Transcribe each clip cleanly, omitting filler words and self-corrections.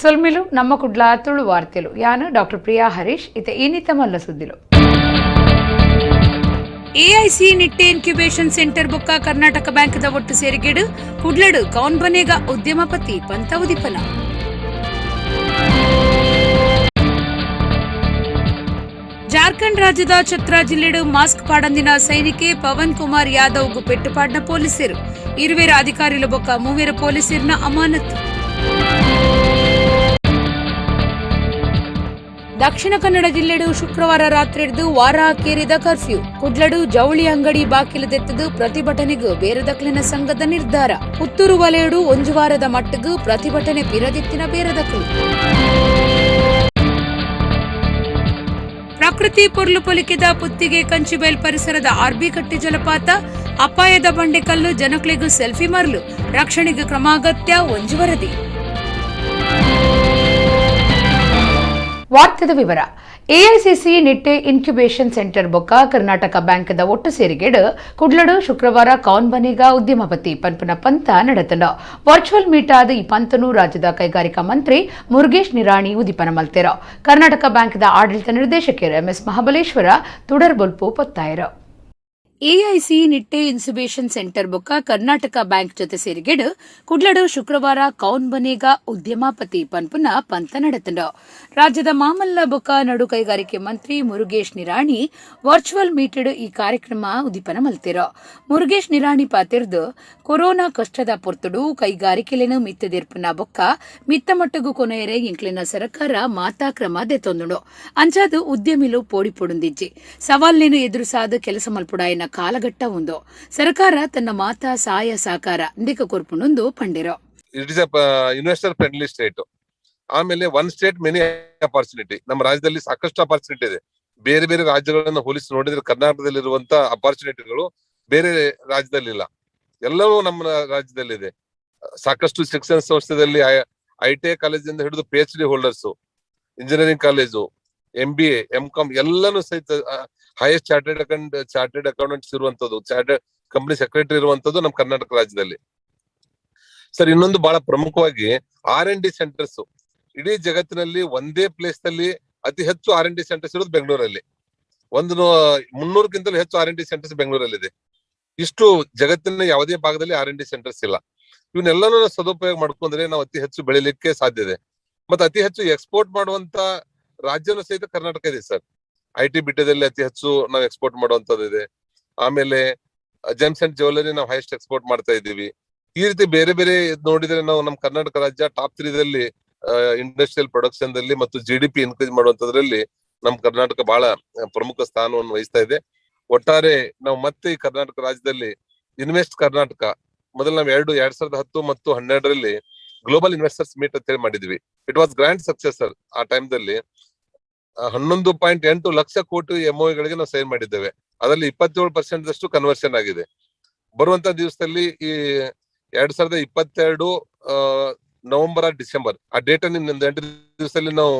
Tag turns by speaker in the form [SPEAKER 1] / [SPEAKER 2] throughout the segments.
[SPEAKER 1] ಸೊಲ್ಮಿಲು ನಮ್ಮ ಕುಡ್ಲ ತುಳು ವಾರ್ತೆಲು. ಯಾನು ಡಾಕ್ಟರ್ ಪ್ರಿಯಾ ಹರೀಶ್. ಇತ ಈನಿತ ಮಲ್ಲ ಸುದ್ದಿಲು. ಎಐಸಿ ನಿಟ್ಟೆ ಇನ್ಕ್ಯುಬೇಷನ್ ಸೆಂಟರ್ ಬೊಕ್ಕ ಕರ್ನಾಟಕ ಬ್ಯಾಂಕ್ದ ಒಟ್ಟು ಸೇರಿಗೆಡು ಕುಡ್ಲಡು ಕೌನ್ ಬನೇಗ ಉದ್ಯಮಪತಿ ಪಂತ ಉದಿಪನ. ಜಾರ್ಖಂಡ್ ರಾಜ್ಯದ ಛತ್ರಾ ಜಿಲ್ಲೆಡು ಮಾಸ್ಕ್ ಪಾಡಂದಿನ ಸೈನಿಕೆ ಪವನ್ ಕುಮಾರ್ ಯಾದವ್ಗೂ ಪೆಟ್ಟುಪಾಡ್ನ ಪೊಲೀಸರು. ಇರುವೇರ ಅಧಿಕಾರಿಲು ಬೊಕ್ಕ ಮೂವೇರ ಪೊಲೀಸರಿನ ಅಮಾನತು. ದಕ್ಷಿಣ ಕನ್ನಡ ಜಿಲ್ಲೆಡು ಶುಕ್ರವಾರ ರಾತ್ರಿಡ್ದು ವಾರ ಕೇರಿದ ಕರ್ಫ್ಯೂ. ಕುಡ್ಲಡು ಜವಳಿ ಅಂಗಡಿ ಬಾಕಿಲು ದೆತ್ತದು ಪ್ರತಿಭಟನೆಗೂ ಬೇರದಕ್ಲಿನ ಸಂಘದ ನಿರ್ಧಾರ. ಪುತ್ತೂರು ವಲಯಡು ಒಂದು ವಾರದ ಮಟ್ಟಿಗೂ ಪ್ರತಿಭಟನೆ ಪಿರದಿತ್ತಿನ ಬೇರದಕ್ಲು. ಪ್ರಕೃತಿ ಪೊರ್ಲು ಪೊಲಿಕೆದ ಪುತ್ತಿಗೆ ಕಂಚಿಬೈಲ್ ಪರಿಸರದ ಆರ್ಬಿಕಟ್ಟೆ ಜಲಪಾತ. ಅಪಾಯದ ಬಂಡೆಕಲ್ಲು, ಜನಕ್ಲೆಗೂ ಸೆಲ್ಫಿ ಮರಲು. ರಕ್ಷಣೆಗೆ ಕ್ರಮ ಅಗತ್ಯ, ಒಂಜು ವರದಿ. ವಾರ್ತೆದ ವಿವರ. ಎಐಸಿಸಿ ನಿಟ್ಟೆ ಇನ್ಕ್ಯುಬೇಷನ್ ಸೆಂಟರ್ ಬೊಕ್ಕ ಕರ್ನಾಟಕ ಬ್ಯಾಂಕ್ದ ಒಟ್ಟು ಸೇರಿಗೆಡು ಕುಡ್ಲಡು ಶುಕ್ರವಾರ ಕೌನ್ ಬನೇಗ ಉದ್ಯಮಪತಿ ಪನ್ಪುನ ಪಂತ ನಡತಂಡ. ವರ್ಚುವಲ್ ಮೀಟ್ ಆದ ಈ ಪಂತನು ರಾಜ್ಯದ ಕೈಗಾರಿಕಾ ಮಂತ್ರಿ ಮುರುಗೇಶ್ ನಿರಾಣಿ ಉದಿಪನ ಮಲ್ತೆರ. ಕರ್ನಾಟಕ ಬ್ಯಾಂಕ್ದ ಆಡಳಿತ ನಿರ್ದೇಶಕರು ಎಂಎಸ್ ಮಹಾಬಲೇಶ್ವರ ತುಡರ್ ಬೊಲ್ಪು ಪೊತ್ತಾಯರು. ಎಐಸಿ ನಿಟ್ಟೆ ಇನ್ಕ್ಯುಬೇಷನ್ ಸೆಂಟರ್ ಬೊಕ್ಕ ಕರ್ನಾಟಕ ಬ್ಯಾಂಕ್ ಜೊತೆ ಸೇರಿಗೆಡು ಕುಡ್ಲಡು ಶುಕ್ರವಾರ ಕೌನ್ ಬನೇಗ ಉದ್ಯಮಪತಿ ಪನ್ಪುನ ಪಂತ ನಡತಂಡ. ರಾಜ್ಯದ ಮಾಮಲ್ಲ ಬೊಕ್ಕ ನಡು ಕೈಗಾರಿಕೆ ಮಂತ್ರಿ ಮುರುಗೇಶ್ ನಿರಾಣಿ ವರ್ಚುವಲ್ ಮೀಟೆಡ್ ಈ ಕಾರ್ಯಕ್ರಮ ಉದಿಪನ ಮಲ್ತೆರ್. ಮುರುಗೇಶ್ ನಿರಾಣಿ ಪಾತೆರ್ದು, ಕೊರೋನಾ ಕಷ್ಟದ ಪೊರ್ತುಡು ಕೈಗಾರಿಕೆಲೆನು ಮಿತ್ತದೆರ್ಪುನ ಬೊಕ್ಕ ಮಿತ್ತ ಮಟ್ಟಗು ಕೊನೆಯರೆ ಎಂಕ್ಲೆನ ಸರ್ಕಾರ ಮಾತಾ ಕ್ರಮ ದೆತೊಂದುಂಡು. ಅಂಚಾದ್ ಉದ್ಯಮಿಲು ಪೋಡಿ ಪೊಡುಂದಿಜ್ಜಿ. ಸವಾಲ್ನೇನು ಎದುರಿಸಾದ ಕೆಲಸ ಮಲ್ಪುಡಾಯಿನ ಕಾಲಘಟ್ಟ ಉಂದು. ಸರ್ಕಾರ ತನ್ನ ಮಾತಾ ಸಾಯ ಸಾಕಾರ ಇಂದಿಕ ಕೊರ್ಪುಂಡುಂದು ಪಂಡೆರು.
[SPEAKER 2] It is investor friendly state. ಆಮೇಲೆ ಒನ್ ಸ್ಟೇಟ್ ಮೆನಿ ಅಪಾರ್ಚುನಿಟಿ. ನಮ್ಮ ರಾಜ್ಯದಲ್ಲಿ ಸಾಕಷ್ಟು ಅಪಾರ್ಚುನಿಟಿ ಇದೆ. ಬೇರೆ ಬೇರೆ ರಾಜ್ಯಗಳನ್ನು ಹೋಲಿಸಿ ನೋಡಿದ್ರೆ ಕರ್ನಾಟಕದಲ್ಲಿರುವಂತ ಅಪಾರ್ಚುನಿಟಿಗಳು ಬೇರೆ ರಾಜ್ಯದಲ್ಲಿ ಇಲ್ಲ. ಎಲ್ಲವೂ ನಮ್ಮ ರಾಜ್ಯದಲ್ಲಿದೆ. ಸಾಕಷ್ಟು ಶಿಕ್ಷಣ ಸಂಸ್ಥೆದಲ್ಲಿ ಐಟಿಐ ಕಾಲೇಜಿಂದ ಹಿಡಿದು PhD holders, engineering college, MBA, M Com ಎಲ್ಲಾನು ಸಹಿತ, highest chartered accountants ಇರುವಂತದ್ದು, ಚಾರ್ಟೆಡ್ ಕಂಪನಿ ಸೆಕ್ರೆಟರಿ ಇರುವಂತದ್ದು ನಮ್ಮ ಕರ್ನಾಟಕ ರಾಜ್ಯದಲ್ಲಿ ಸರ್. ಇನ್ನೊಂದು ಬಹಳ ಪ್ರಮುಖವಾಗಿ ಆರ್ ಎನ್ ಡಿ ಸೆಂಟರ್ಸ್. ಇಡೀ ಜಗತ್ತಿನಲ್ಲಿ ಒಂದೇ ಪ್ಲೇಸ್ ನಲ್ಲಿ ಅತಿ ಹೆಚ್ಚು ಆರ್ ಎನ್ ಡಿ ಸೆಂಟರ್ಸ್ ಇರೋದು ಬೆಂಗಳೂರಲ್ಲಿ. ಒಂದು 300ಕ್ಕಿಂತಲೂ ಹೆಚ್ಚು ಆರ್ ಎನ್ ಡಿ ಸೆಂಟರ್ಸ್ ಬೆಂಗಳೂರಲ್ಲಿ ಇದೆ. ಇಷ್ಟು ಜಗತ್ತಿನ ಯಾವುದೇ ಭಾಗದಲ್ಲಿ ಆರ್ ಎನ್ ಡಿ ಸೆಂಟರ್ಸ್ ಇಲ್ಲ. ಇವನ್ನೆಲ್ಲಾನು ನಾವು ಸದುಪಯೋಗ ಮಾಡ್ಕೊಂಡ್ರೆ ನಾವು ಅತಿ ಹೆಚ್ಚು ಬೆಳಿಲಿಕ್ಕೆ ಸಾಧ್ಯ ಇದೆ. ಮತ್ತೆ ಅತಿ ಹೆಚ್ಚು ಎಕ್ಸ್ಪೋರ್ಟ್ ಮಾಡುವಂತ ರಾಜ್ಯನೂ ಸಹಿತ ಕರ್ನಾಟಕ ಇದೆ ಸರ್. IT ಬಿಟಿದಲ್ಲಿ ಅತಿ ಹೆಚ್ಚು ನಾವು ಎಕ್ಸ್ಪೋರ್ಟ್ ಮಾಡುವಂತದ್ದು ಇದೆ. ಆಮೇಲೆ ಜೆಮ್ಸ್ ಅಂಡ್ ಜ್ಯುವೆಲರಿ ನಾವು ಹೈಯೆಸ್ಟ್ ಎಕ್ಸ್ಪೋರ್ಟ್ ಮಾಡ್ತಾ ಇದ್ದೀವಿ. ಈ ರೀತಿ ಬೇರೆ ಬೇರೆ ನೋಡಿದ್ರೆ ನಾವು ನಮ್ಮ ಕರ್ನಾಟಕ ರಾಜ್ಯ ಟಾಪ್ ತ್ರೀದಲ್ಲಿ ಇಂಡಸ್ಟ್ರಿಯಲ್ ಪ್ರೊಡಕ್ಷನ್ ದಲ್ಲಿ ಮತ್ತು ಜಿಡಿಪಿ ಇನ್ಕ್ರೀಸ್ ಮಾಡುವಂತದ್ರಲ್ಲಿ ನಮ್ಮ ಕರ್ನಾಟಕ ಬಹಳ ಪ್ರಮುಖ ಸ್ಥಾನವನ್ನು ವಹಿಸ್ತಾ ಇದೆ. ಒಟ್ಟಾರೆ ನಾವು ಮತ್ತೆ ಈ ಕರ್ನಾಟಕ ರಾಜ್ಯದಲ್ಲಿ ಇನ್ವೆಸ್ಟ್ ಕರ್ನಾಟಕ, ಮೊದಲು ನಾವು ಎರಡು 2010 ಮತ್ತು 12ರಲ್ಲಿ ಗ್ಲೋಬಲ್ ಇನ್ವೆಸ್ಟರ್ಸ್ ಮೀಟ್ ಅಂತ ಹೇಳಿ ಮಾಡಿದ್ವಿ. It was grand success, sir. ಆ ಟೈಮ್ದಲ್ಲಿ 11.8 ಲಕ್ಷ ಕೋಟಿ ಎಂಒಗಳಿಗೆ ನಾವು ಸೈನ್ ಮಾಡಿದ್ದೇವೆ. ಅದರಲ್ಲಿ 27% ದಷ್ಟು ಕನ್ವರ್ಷನ್ ಆಗಿದೆ. ಬರುವಂತ ದಿವಸದಲ್ಲಿ ಈ 2022 ನವೆಂಬರ್, ಡಿಸೆಂಬರ್, ಆ ಡೇಟ್ ಅನ್ನು ಇನ್ನೊಂದು 8 ದಿವಸದಲ್ಲಿ ನಾವು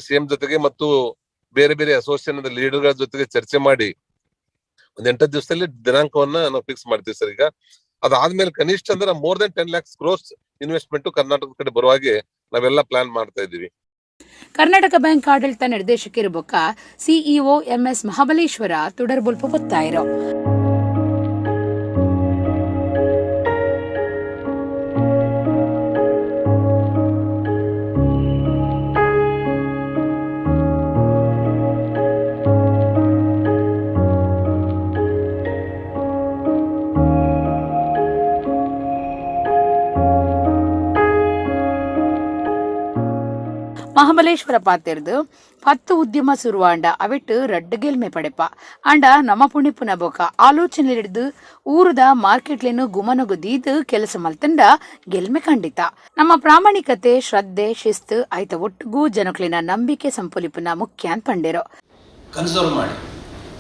[SPEAKER 2] ಸಿಎಂ ಜೊತೆಗೆ ಮತ್ತು ಬೇರೆ ಬೇರೆ ಅಸೋಸಿಯೇಷನ್ ಲೀಡರ್ಗಳ ಜೊತೆಗೆ ಚರ್ಚೆ ಮಾಡಿ ಒಂದ್ 8 ದಿವಸದಲ್ಲಿ ದಿನಾಂಕವನ್ನ ನಾವು ಫಿಕ್ಸ್ ಮಾಡ್ತೀವಿ ಸರ್. ಈಗ ಅದಾದ್ಮೇಲೆ ಕನಿಷ್ಠ ಅಂದ್ರೆ more than 10 lakhs crores investment ಕರ್ನಾಟಕದ ಕಡೆ ಬರುವ ಹಾಗೆ ನಾವೆಲ್ಲ ಪ್ಲಾನ್ ಮಾಡ್ತಾ ಇದ್ದೀವಿ.
[SPEAKER 1] ಕರ್ನಾಟಕ ಬ್ಯಾಂಕ್ ಆಡಳಿತ ನಿರ್ದೇಶಕರು ಬೊಕ್ಕ ಸಿಇಒ ಎಂಎಸ್ ಮಹಾಬಲೇಶ್ವರ ತುಡರ್ ಬೊಲ್ಪು ಪೊತ್ತಾಯರು. ಮಹಾಬಲೇಶ್ವರ ಪಾತೆರ್ದು, 10 ಉದ್ಯಮ ಸುರುವಾಂಡ ಅವೆಟ್ಟು ರಡ್ಡ್ ಗೆಲ್ಮೆ ಪಡೆಪ. ಆಂಡ ನಮ ಪುಣಿಪುನ ಬೊಕ ಆಲೋಚನೆ ಹಿಡಿದು ಊರುದ ಮಾರ್ಕೆಟ್ಲೇನು ಗುಮನಗು ದೀದ್ ಕೆಲಸ ಮಲ್ತಂಡ ಗೆಲ್ಮೆ ಖಂಡಿತ. ನಮ್ಮ ಪ್ರಾಮಾಣಿಕತೆ, ಶ್ರದ್ಧೆ, ಶಿಸ್ತು ಆಯ್ತ ಒಟ್ಟುಗೂ ಜನಕ್ಲಿನ ನಂಬಿಕೆ ಸಂಪೊಲಿಪುನ ಮುಖ್ಯ ಅಂತ ಪಂಡೆರು.
[SPEAKER 3] ಕನ್ಸರ್ವ್ ಮಾಡಿ,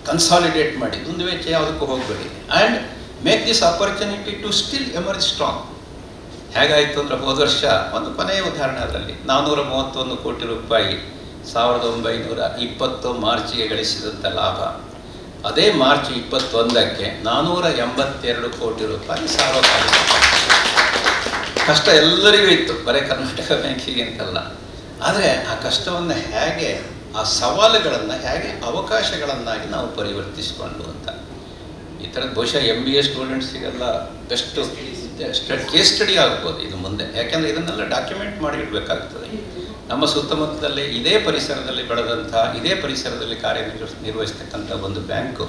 [SPEAKER 3] ಕನ್ಸಾಲಿಡೇಟ್ ಮಾಡಿ, ದುಂದು ವೆಚ್ಚ ಯಾವುದಕ್ಕೂ ಹೋಗಬೇಡಿ and make this opportunity to still emerge strong. ಹೇಗಾಯಿತು ಅಂದರೆ, ಹೋದ ವರ್ಷ ಒಂದು ಕೊನೆಯ ಉದಾಹರಣೆ, ಅದರಲ್ಲಿ 431 ಕೋಟಿ ರೂಪಾಯಿ 1920 ಮಾರ್ಚಿಗೆ ಗಳಿಸಿದಂಥ ಲಾಭ, ಅದೇ ಮಾರ್ಚ್ 21ಕ್ಕೆ 482 ಕೋಟಿ ರೂಪಾಯಿ ಸಾರ್ವಕಾಲಿಕ. ಕಷ್ಟ ಎಲ್ಲರಿಗೂ ಇತ್ತು, ಬರೀ ಕರ್ನಾಟಕ ಬ್ಯಾಂಕಿಗೆ ಅಂತಲ್ಲ. ಆದರೆ ಆ ಕಷ್ಟವನ್ನು ಹೇಗೆ, ಆ ಸವಾಲುಗಳನ್ನು ಹೇಗೆ ಅವಕಾಶಗಳನ್ನಾಗಿ ನಾವು ಪರಿವರ್ತಿಸಿಕೊಂಡು ಅಂತ ಈ ಥರದ್ದು ಬಹುಶಃ ಎಮ್ಬಿಎ ಸ್ಟೂಡೆಂಟ್ಸಿಗೆಲ್ಲ best case study ಆಗ್ಬೋದು ಇದು ಮುಂದೆ. ಯಾಕೆಂದರೆ ಇದನ್ನೆಲ್ಲ ಡಾಕ್ಯುಮೆಂಟ್ ಮಾಡಿ ಇಡಬೇಕಾಗ್ತದೆ. ನಮ್ಮ ಸುತ್ತಮುತ್ತಲಲ್ಲಿ ಇದೇ ಪರಿಸರದಲ್ಲಿ ಬೆಳೆದಂಥ, ಇದೇ ಪರಿಸರದಲ್ಲಿ ಕಾರ್ಯನಿರ್ವಹಿಸ್ತಕ್ಕಂಥ ಒಂದು ಬ್ಯಾಂಕು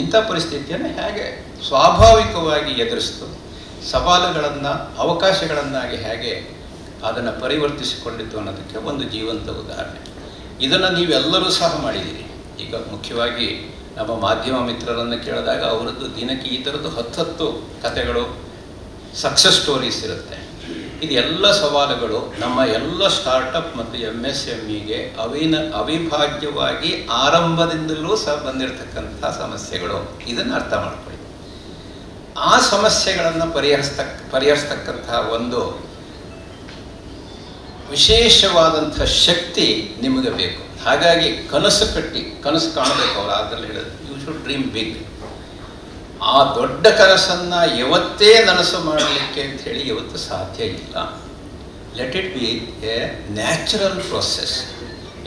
[SPEAKER 3] ಇಂಥ ಪರಿಸ್ಥಿತಿಯನ್ನು ಹೇಗೆ ಸ್ವಾಭಾವಿಕವಾಗಿ ಎದುರಿಸ್ತು, ಸವಾಲುಗಳನ್ನು ಅವಕಾಶಗಳನ್ನಾಗಿ ಹೇಗೆ ಅದನ್ನು ಪರಿವರ್ತಿಸಿಕೊಂಡಿತ್ತು ಅನ್ನೋದಕ್ಕೆ ಒಂದು ಜೀವಂತ ಉದಾಹರಣೆ. ಇದನ್ನು ನೀವೆಲ್ಲರೂ ಸಹ ಮಾಡಿದ್ದೀರಿ. ಈಗ ಮುಖ್ಯವಾಗಿ ನಮ್ಮ ಮಾಧ್ಯಮ ಮಿತ್ರರನ್ನು ಕೇಳಿದಾಗ ಅವರದ್ದು ದಿನಕ್ಕೆ ಈ ಥರದ್ದು 10 ಕಥೆಗಳು, ಸಕ್ಸಸ್ ಸ್ಟೋರೀಸ್ ಇರುತ್ತೆ. ಇದೆಲ್ಲ ಸವಾಲುಗಳು ನಮ್ಮ ಎಲ್ಲ ಸ್ಟಾರ್ಟಪ್ ಮತ್ತು ಎಂಎಸ್ಎಂಇಗೆ ಅವಿಭಾಜ್ಯವಾಗಿ ಆರಂಭದಿಂದಲೂ ಸಹ ಬಂದಿರತಕ್ಕಂಥ ಸಮಸ್ಯೆಗಳು. ಇದನ್ನು ಅರ್ಥ ಮಾಡ್ಕೊಳ್ಳಿ. ಆ ಸಮಸ್ಯೆಗಳನ್ನು ಪರಿಹರಿಸ್ತಕ್ಕಂಥ ಒಂದು ವಿಶೇಷವಾದಂಥ ಶಕ್ತಿ ನಿಮಗೆ ಬೇಕು. ಹಾಗಾಗಿ ಕನಸು ಕಟ್ಟಿ ಕನಸು ಕಾಣಬೇಕು. ಅವರು ಅದರಲ್ಲಿ ಹೇಳಿದ್ರು, you should dream big. ಆ ದೊಡ್ಡ ಕನಸನ್ನು ಯಾವತ್ತೇ ನನಸು ಮಾಡಲಿಕ್ಕೆ ಅಂತ ಹೇಳಿ ಯಾವತ್ತೂ ಸಾಧ್ಯ ಇಲ್ಲ. Let it be a natural process.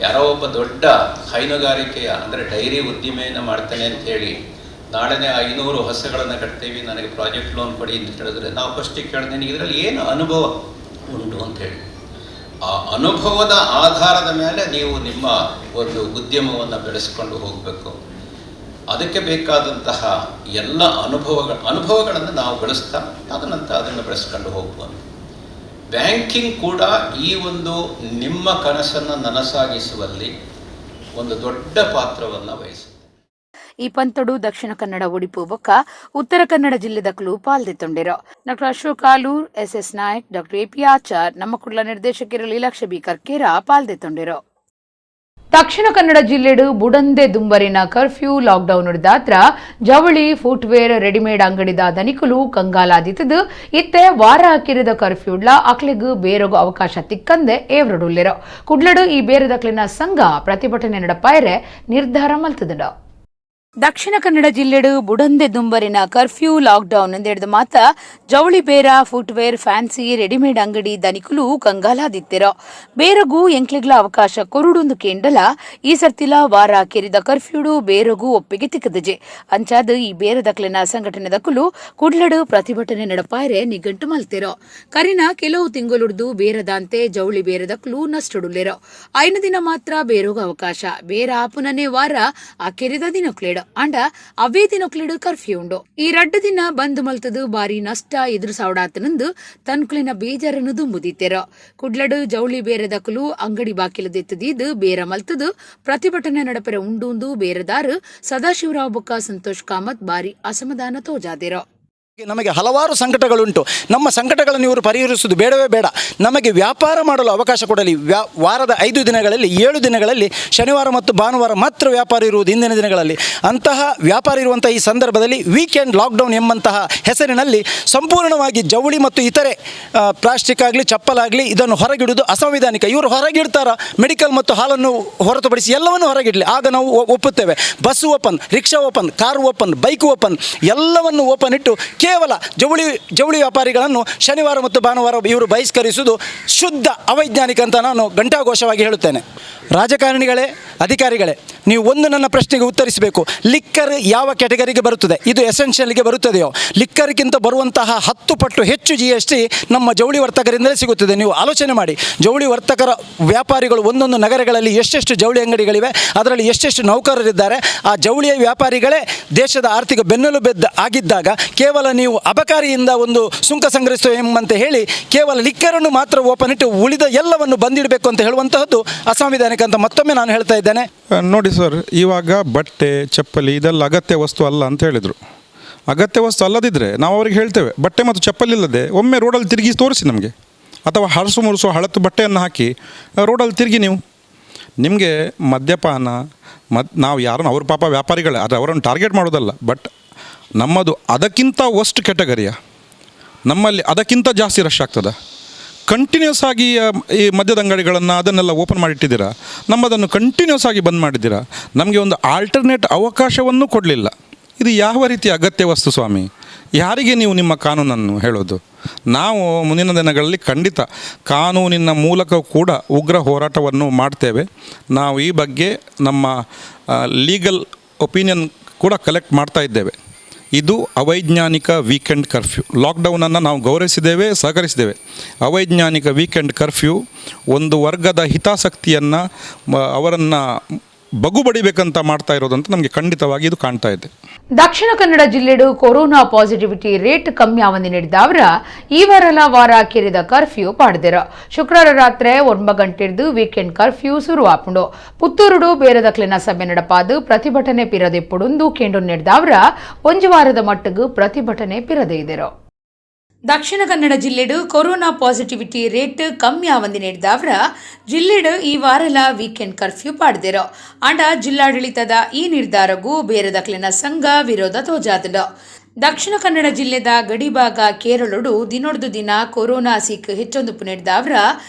[SPEAKER 3] ಯಾರೋ ಒಬ್ಬ ದೊಡ್ಡ ಹೈನುಗಾರಿಕೆಯ ಅಂದರೆ ಡೈರಿ ಉದ್ದಿಮೆಯನ್ನು ಮಾಡ್ತಾನೆ ಅಂತ ಹೇಳಿ ನಾಳೆನೇ 500 ಹಸುಗಳನ್ನು ಕಟ್ತೀವಿ, ನನಗೆ ಪ್ರಾಜೆಕ್ಟ್ ಲೋನ್ ಕೊಡಿ ಅಂತ ಹೇಳಿದ್ರೆ ನಾವು ಫಸ್ಟಿಗೆ ಕೇಳಿದೆ, ನಿನಗೆ ಇದರಲ್ಲಿ ಏನು ಅನುಭವ ಉಂಟು ಅಂಥೇಳಿ. ಆ ಅನುಭವದ ಆಧಾರದ ಮೇಲೆ ನೀವು ನಿಮ್ಮ ಒಂದು ಉದ್ಯಮವನ್ನು ಬೆಳೆಸ್ಕೊಂಡು ಹೋಗಬೇಕು. ಅದಕ್ಕೆ ಬೇಕಾದಂತಹ ಎಲ್ಲ ಅನುಭವಗಳನ್ನು ನಾವು ಬೆಳೆಸ್ತಾ ತದನಂತರ ಅದನ್ನು ಬೆಳೆಸ್ಕೊಂಡು ಹೋಗ್ಬೋದು. ಬ್ಯಾಂಕಿಂಗ್ ಕೂಡ ಈ ಒಂದು ನಿಮ್ಮ ಕನಸನ್ನು ನನಸಾಗಿಸುವಲ್ಲಿ ಒಂದು ದೊಡ್ಡ ಪಾತ್ರವನ್ನು ವಹಿಸುತ್ತೆ.
[SPEAKER 1] ಈ ಪಂತಡು ದಕ್ಷಿಣ ಕನ್ನಡ, ಒಡಿಪು ಬೊಕ್ಕ Uttara Kannada ಜಿಲ್ಲೆದಕ್ಲು ಪಾಲ್ದೆತ್ತೊಂಡಿರು. Doctor Ashok Alur, S S Nayak, doctor AP Achar, ನಮ್ಮ ಕುಡ್ಲ ನಿರ್ದೇಶಕರು Leelaksha B Karkera ಪಾಲ್ದೆತ್ತೊಂಡಿರು. Dakshina Kannada ಜಿಲ್ಲೆಡು ಬುಡಂದೆ ದುಂಬರಿನ curfew lockdown ದಾತ್ರ ಜವಳಿ, ಫುಟ್ವೇರ್, ರೆಡಿಮೇಡ್ ಅಂಗಡಿದ ದನಿಕುಲು ಕಂಗಾಲಾದಿತ್ತದು. ಇತ್ತೆ ವಾರ ಹಾಕಿರಿದ ಕರ್ಫ್ಯೂಡ್ಲ ಅಕ್ಲೆಗ್ ಬೇರೊಗು ಅವಕಾಶ ತಿಕ್ಕಂದೆ ಏವ್ರಡುಲ್ಲೆರೋ. ಕುಡ್ಲಡು ಈ ಬೇರೆದಕ್ಲಿನ ಸಂಘ ಪ್ರತಿಭಟನೆ ನಡಪಾಯರೆ ನಿರ್ಧಾರ ಮಲ್ತದಡ. ದಕ್ಷಿಣ ಕನ್ನಡ ಜಿಲ್ಲೆಡು ಬುಡಂದೆ ದುಂಬರಿನ ಕರ್ಫ್ಯೂ ಲಾಕ್ಡೌನ್ ಎಂದೆಡ್ದು ಮಾತ ಜವಳಿ ಬೇರ, footwear, fancy, readymade ಅಂಗಡಿ ದನಿಕುಲು ಕಂಗಾಲಾದಿತ್ತಿರೋ. ಬೇರಗೂ ಎಂಕ್ಲಿಗ್ಲ ಅವಕಾಶ ಕೊರುಡೊಂದು ಕೇಂಡಲ ಈ ಸರ್ತಿಲ ವಾರ ಕೆರಿದ ಕರ್ಫ್ಯೂಡು ಬೇರಗೂ ಒಪ್ಪಿಗೆ ತಿಕ್ಕದಜೆ. ಅಂಚಾದ ಈ ಬೇರದಕ್ಲಿನ ಸಂಘಟನೆ ದಕ್ಕುಲು ಕುಡ್ಲಡು ಪ್ರತಿಭಟನೆ ನಡಪಾಯರೆ ನಿಗಂಟು ಮಲ್ತಿರೋ. ಕರಿನ ಕೆಲವು ತಿಂಗಳುಡ್ದು ಬೇರದಾಂತೆ ಜವಳಿ ಬೇರದಕ್ಲು ನಷ್ಟಡುಲ್ಲೆರೋ. ಐನ ದಿನ ಮಾತ್ರ ಬೇರೋಗ ಅವಕಾಶ. ಬೇರ ಆಪುನನೇ ವಾರ ಆ ಕೆರಿದ ದಿನಕ್ಲೇಡು ಅಂಡ ಅವೇ ದಿನಕ್ಲೇಡು ಕರ್ಫ್ಯೂ ಉಂಡು. ಈ ರಡ್ಡು ದಿನ ಬಂದ್ ಮಲ್ತದು ಬಾರಿ ನಷ್ಟ ಎದುರು ಸಾವಡಾತನಂದು ತನ್ಕುಲಿನ ಬೇಜಾರನ್ನು ದುಂಬುದಿತ್ತೆರೋ. ಕುಡ್ಲಡು ಜವಳಿ ಬೇರೆದಕಲು ಅಂಗಡಿ ಬಾಕಿಲದೆತ್ತದೀದು ಬೇರ ಮಲ್ತದು ಪ್ರತಿಭಟನೆ ನಡಪೆರೆ ಉಂಡೂಂದು ಬೇರೆದಾರು ಸದಾಶಿವರಾವ್ ಬೊಕ್ಕ ಸಂತೋಷ್ ಕಾಮತ್ ಬಾರಿ ಅಸಮಾಧಾನ ತೋಜಾದಿರೋ.
[SPEAKER 4] ನಮಗೆ ಹಲವಾರು ಸಂಕಟಗಳುಂಟು. ನಮ್ಮ ಸಂಕಟಗಳನ್ನು ಇವರು ಪರಿಹರಿಸುವುದು ಬೇಡವೇ ಬೇಡ. ನಮಗೆ ವ್ಯಾಪಾರ ಮಾಡಲು ಅವಕಾಶ ಕೊಡಲಿ. ವಾರದ 5 ದಿನಗಳಲ್ಲಿ 7 ದಿನಗಳಲ್ಲಿ ಶನಿವಾರ ಮತ್ತು ಭಾನುವಾರ ಮಾತ್ರ ವ್ಯಾಪಾರ ಇರುವುದು ಹಿಂದಿನ ದಿನಗಳಲ್ಲಿ. ಅಂತಹ ವ್ಯಾಪಾರ ಇರುವಂಥ ಈ ಸಂದರ್ಭದಲ್ಲಿ ವೀಕೆಂಡ್ ಲಾಕ್ಡೌನ್ ಎಂಬಂತಹ ಹೆಸರಿನಲ್ಲಿ ಸಂಪೂರ್ಣವಾಗಿ ಜವಳಿ ಮತ್ತು ಇತರೆ ಪ್ಲಾಸ್ಟಿಕ್ ಆಗಲಿ, ಚಪ್ಪಲಾಗಲಿ, ಇದನ್ನು ಹೊರಗಿಡುವುದು ಅಸಂವಿಧಾನಿಕ. ಇವರು ಹೊರಗಿಡ್ತಾರ? ಮೆಡಿಕಲ್ ಮತ್ತು ಹಾಲನ್ನು ಹೊರತುಪಡಿಸಿ ಎಲ್ಲವನ್ನು ಹೊರಗಿಡಲಿ, ಆಗ ನಾವು ಒಪ್ಪುತ್ತೇವೆ. Bus open, rickshaw open, car open, bike open, ಎಲ್ಲವನ್ನು ಓಪನ್ ಇಟ್ಟು ಕೇವಲ ಜವಳಿ ಜವಳಿ ವ್ಯಾಪಾರಿಗಳನ್ನು ಶನಿವಾರ ಮತ್ತು ಭಾನುವಾರ ಇವರು ಬಹಿಷ್ಕರಿಸುವುದು ಶುದ್ಧ ಅವೈಜ್ಞಾನಿಕ ಅಂತ ನಾನು ಘಂಟಾಘೋಷವಾಗಿ ಹೇಳುತ್ತೇನೆ. ರಾಜಕಾರಣಿಗಳೇ, ಅಧಿಕಾರಿಗಳೇ, ನೀವು ಒಂದು ನನ್ನ ಪ್ರಶ್ನೆಗೆ ಉತ್ತರಿಸಬೇಕು. ಲಿಕ್ಕರ್ ಯಾವ ಕ್ಯಾಟಗರಿಗೆ ಬರುತ್ತದೆ? ಇದು ಎಸೆನ್ಷಿಯಲ್ಗೆ ಬರುತ್ತದೆಯೋ? ಲಿಕ್ಕರ್ಗಿಂತ ಬರುವಂತಹ 10 ಪಟ್ಟು ಹೆಚ್ಚು ಜಿಎಸ್ಟಿ ನಮ್ಮ ಜವಳಿ ವರ್ತಕರಿಂದಲೇ ಸಿಗುತ್ತದೆ. ನೀವು ಆಲೋಚನೆ ಮಾಡಿ. ಜವಳಿ ವರ್ತಕರ ವ್ಯಾಪಾರಿಗಳು ಒಂದೊಂದು ನಗರಗಳಲ್ಲಿ ಎಷ್ಟೆಷ್ಟು ಜವಳಿ ಅಂಗಡಿಗಳಿವೆ, ಅದರಲ್ಲಿ ಎಷ್ಟೆಷ್ಟು ನೌಕರರಿದ್ದಾರೆ. ಆ ಜವಳಿಯ ವ್ಯಾಪಾರಿಗಳೇ ದೇಶದ ಆರ್ಥಿಕ ಬೆನ್ನೆಲುಬೆದ್ದ ಆಗಿದ್ದಾಗ ಕೇವಲ ನೀವು ಅಬಕಾರಿಯಿಂದ ಒಂದು ಸುಂಕ ಸಂಗ್ರಹಿಸುವ ಎಂಬಂತೆ ಹೇಳಿ ಕೇವಲ ಲಿಕ್ಕರನ್ನು ಮಾತ್ರ ಓಪನ್ ಇಟ್ಟು ಉಳಿದ ಎಲ್ಲವನ್ನು ಬಂದಿಡಬೇಕು ಅಂತ ಹೇಳುವಂತಹದ್ದು ಅಸಂವಿಧಾನಿಕ ಅಂತ ಮತ್ತೊಮ್ಮೆ ನಾನು ಹೇಳ್ತಾ ಇದ್ದೇನೆ.
[SPEAKER 5] ನೋಡಿ ಸರ್, ಇವಾಗ ಬಟ್ಟೆ, ಚಪ್ಪಲಿ ಇದೆಲ್ಲ ಅಗತ್ಯ ವಸ್ತು ಅಲ್ಲ ಅಂತ ಹೇಳಿದರು. ಅಗತ್ಯ ವಸ್ತು ಅಲ್ಲದಿದ್ದರೆ ನಾವು ಅವ್ರಿಗೆ ಹೇಳ್ತೇವೆ, ಬಟ್ಟೆ ಮತ್ತು ಚಪ್ಪಲಿ ಇಲ್ಲದೆ ಒಮ್ಮೆ ರೋಡಲ್ಲಿ ತಿರುಗಿ ತೋರಿಸಿ ನಮಗೆ. ಅಥವಾ ಹರಸು ಮುರುಸು ಹಳತು ಬಟ್ಟೆಯನ್ನು ಹಾಕಿ ರೋಡಲ್ಲಿ ತಿರುಗಿ ನೀವು. ನಿಮಗೆ ಮದ್ಯಪಾನ ನಾವು ಯಾರನ್ನು, ಅವ್ರ ಪಾಪ ವ್ಯಾಪಾರಿಗಳೇ, ಆದರೆ ಅವರನ್ನು ಟಾರ್ಗೆಟ್ ಮಾಡೋದಲ್ಲ. ಬಟ್ ನಮ್ಮದು ಅದಕ್ಕಿಂತ ವರ್ಸ್ಟ್ ಕೆಟಗರಿಯ, ನಮ್ಮಲ್ಲಿ ಅದಕ್ಕಿಂತ ಜಾಸ್ತಿ ರಶ್ ಆಗ್ತದೆ. ಕಂಟಿನ್ಯೂಸ್ ಆಗಿ ಈ ಮದ್ಯದ ಅಂಗಡಿಗಳನ್ನು ಅದನ್ನೆಲ್ಲ ಓಪನ್ ಮಾಡಿಟ್ಟಿದ್ದೀರಾ, ನಮ್ಮದನ್ನು ಕಂಟಿನ್ಯೂಸ್ ಆಗಿ ಬಂದ್ ಮಾಡಿದ್ದೀರಾ. ನಮಗೆ ಒಂದು ಆಲ್ಟರ್ನೇಟ್ ಅವಕಾಶವನ್ನು ಕೊಡಲಿಲ್ಲ. ಇದು ಯಾವ ರೀತಿಯ ಅಗತ್ಯ ವಸ್ತು ಸ್ವಾಮಿ? ಯಾರಿಗೆ ನೀವು ನಿಮ್ಮ ಕಾನೂನನ್ನು ಹೇಳೋದು? ನಾವು ಮುಂದಿನ ದಿನಗಳಲ್ಲಿ ಖಂಡಿತ ಕಾನೂನಿನ ಮೂಲಕ ಕೂಡ ಉಗ್ರ ಹೋರಾಟವನ್ನು ಮಾಡ್ತೇವೆ. ನಾವು ಈ ಬಗ್ಗೆ ನಮ್ಮ ಲೀಗಲ್ ಒಪಿನಿಯನ್ ಕೂಡ ಕಲೆಕ್ಟ್ ಮಾಡ್ತಾ ಇದ್ದೇವೆ. ಇದು ಅವೈಜ್ಞಾನಿಕ ವೀಕೆಂಡ್ ಕರ್ಫ್ಯೂ. ಲಾಕ್ಡೌನನ್ನು ನಾವು ಗೌರವಿಸಿದ್ದೇವೆ, ಸಹಕರಿಸಿದ್ದೇವೆ. ಅವೈಜ್ಞಾನಿಕ ವೀಕೆಂಡ್ ಕರ್ಫ್ಯೂ ಒಂದು ವರ್ಗದ ಹಿತಾಸಕ್ತಿಯನ್ನು ಅವರನ್ನು ಬಗ್ಗುಬಡಿಬೇಕಂತ ಮಾಡ್ತಾ ಇರೋದಂತ ನಮಗೆ ಖಂಡಿತವಾಗಿ ಇದು ಕಾಣ್ತಾ ಇದೆ.
[SPEAKER 1] Dakshina Kannada ಜಿಲ್ಲೆಡು corona positivity rate ಕಮ್ಮಿ ಆವಂದಿ ನೀಡಿದವರ ಈ ವಾರಲ ವಾರ ಕೇರಿದ ಕರ್ಫ್ಯೂ ಪಾಡ್ದಿರು. ಶುಕ್ರವಾರ ರಾತ್ರಿ 9 ಗಂಟೆರ್ದು ವೀಕೆಂಡ್ ಕರ್ಫ್ಯೂ ಶುರು ಆಪುಂಡು. ಪುತ್ತೂರುಡು ಬೇರೆದಕ್ಲಿನ ಸಭೆ ನಡಪಾದು ಪ್ರತಿಭಟನೆ ಪಿರದೆಪ್ಪುಡುಂದು ಕೇಂದ್ರ ನೀಡಿದವರ ಒಂಜು ವಾರದ ಮಟ್ಟಿಗೆ ಪ್ರತಿಭಟನೆ ಪಿರದೆ ಇದ್ದರು. Dakshina Kannada ಜಿಲ್ಲೆಡು corona positivity rate ಕಮ್ಮಿ ಆವಂದಿ ನೀಡಿದವರ ಜಿಲ್ಲೆಡು ಈ ವಾರಲ ವೀಕೆಂಡ್ ಕರ್ಫ್ಯೂ ಪಾಡ್ದಿರು. ಆಂಡ ಜಿಲ್ಲಾಡಳಿತದ ಈ ನಿರ್ಧಾರಗೂ ಬೇರೆದಕ್ಲಿನ ಸಂಘ ವಿರೋಧ ತೋಜಾದಂಡು. ದಕ್ಷಿಣ ಕನ್ನಡ ಜಿಲ್ಲೆದ ಗಡಿಭಾಗ ಕೇರಳಡು ದಿನೊಡ್ದು ದಿನ ಕೊರೋನಾ ಸೀಕ್ ಹೆಚ್ಚೊಂದು ನೀಡಿದವರ